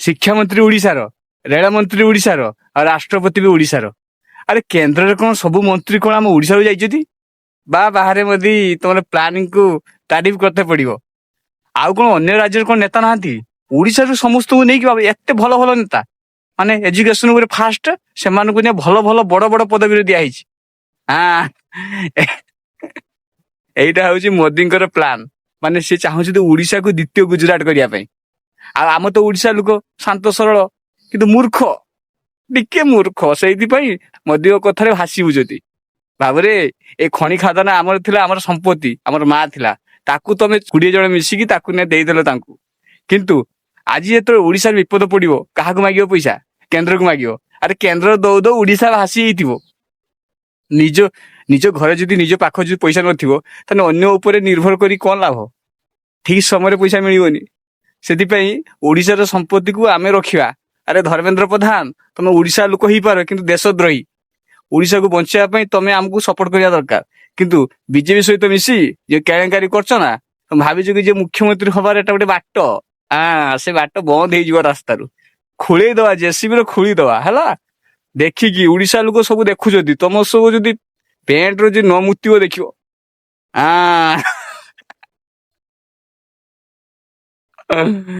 ଶିକ୍ଷାମନ୍ତ୍ରୀ ଓଡ଼ିଶାର, ରେଳମନ୍ତ୍ରୀ ଓଡ଼ିଶାର, ଆଉ ରାଷ୍ଟ୍ରପତି ବି ଓଡ଼ିଶାର। ଆରେ, କେନ୍ଦ୍ରରେ କଣ ସବୁ ମନ୍ତ୍ରୀ କଣ ଆମ ଓଡ଼ିଶାରୁ ଯାଇଛନ୍ତି? ବା ବାହାରେ ମୋଦି, ତମର ପ୍ଲାନିଂ କୁ ତାରିଫ କରତେ ପଡିବ। ଆଉ କଣ ଅନ୍ୟ ରାଜ୍ୟରେ କଣ ନେତା ନାହାନ୍ତି? ଓଡ଼ିଶାରୁ ସମସ୍ତଙ୍କୁ ନେଇକି ବାବା, ଏତେ ଭଲ ଭଲ ନେତା, ମାନେ ଏଜୁକେସନ ଉପରେ ଫାଷ୍ଟ, ସେମାନଙ୍କୁ ନେଇ ଭଲ ଭଲ ବଡ ବଡ ପଦବୀରେ ଦିଆହେଇଛି। ହଁ, ଏଇଟା ହଉଛି ମୋଦିଙ୍କର ପ୍ଲାନ। ମାନେ ସେ ଚାହୁଁଛନ୍ତି ଓଡିଶାକୁ ଦ୍ୱିତୀୟ ଗୁଜୁରାଟ କରିବା ପାଇଁ। ଆଉ ଆମ ତ ଓଡିଶା ଲୋକ ଶାନ୍ତ ସରଳ, କିନ୍ତୁ ମୂର୍ଖ, ଟିକେ ମୂର୍ଖ। ସେଇଥିପାଇଁ ମୋଦିଙ୍କ କଥାରେ ଭାସିବୁ। ଯଦି ଭାବରେ ଏ ଖଣି ଖାଦାନ ଆମର ଥିଲା, ଆମର ସମ୍ପତ୍ତି, ଆମର ମା ଥିଲା, ତାକୁ ତମେ 20 ଜଣ ମିଶିକି ତାକୁ ନେଇ ଦେଇଦେଲ ତାଙ୍କୁ। କିନ୍ତୁ ଆଜି ଯେତେବେଳେ ଓଡିଶାରେ ବିପଦ ପଡିବ, କାହାକୁ ମାଗିବ ପଇସା? କେନ୍ଦ୍ରକୁ ମାଗିବ। ଆରେ, କେନ୍ଦ୍ର ଦଉ ଦଉ ଓଡିଶା ଭାସି ହେଇଥିବ। ନିଜ ନିଜ ଘରେ ଯଦି, ନିଜ ପାଖ ଯଦି ପଇସା ନଥିବ, ତାହେଲେ ଅନ୍ୟ ଉପରେ ନିର୍ଭର କରି କଣ ଲାଭ? ଠିକ ସମୟରେ ପଇସା ମିଳିବନି। ସେଥିପାଇଁ ଓଡିଶାର ସମ୍ପତ୍ତିକୁ ଆମେ ରଖିବା। ଆରେ ଧର୍ମେନ୍ଦ୍ର ପ୍ରଧାନ, ତମେ ଓଡିଶା ଲୋକ ହେଇପାର, କିନ୍ତୁ ଦେଶଦ୍ରୋହୀ। ଓଡିଶାକୁ ବଞ୍ଚେଇବା ପାଇଁ ତମେ ଆମକୁ ସପୋର୍ଟ କରିବା ଦରକାର। କିନ୍ତୁ ବିଜେପି ସହିତ ମିଶି ଯେ କେଳେଙ୍କାରୀ କରୁଛ ନା, ତମେ ଭାବିଛ କି ଯେ ମୁଖ୍ୟମନ୍ତ୍ରୀ ହବାର ଏଟା ଗୋଟେ ବାଟ। ସେ ବାଟ ବନ୍ଦ ହେଇଯିବ। ରାସ୍ତାରୁ ଖୋଳେଇ ଦବା, ଜେସିବି ର ଖୋଳି ଦବା ହେଲା। ଦେଖିକି ଓଡିଶା ଲୋକ ସବୁ ଦେଖୁଛନ୍ତି। ତମ ସବୁ ଯଦି ପ୍ୟାଣ୍ଟ ର ଯଦି ନ ମୁତିବ ଦେଖିବ।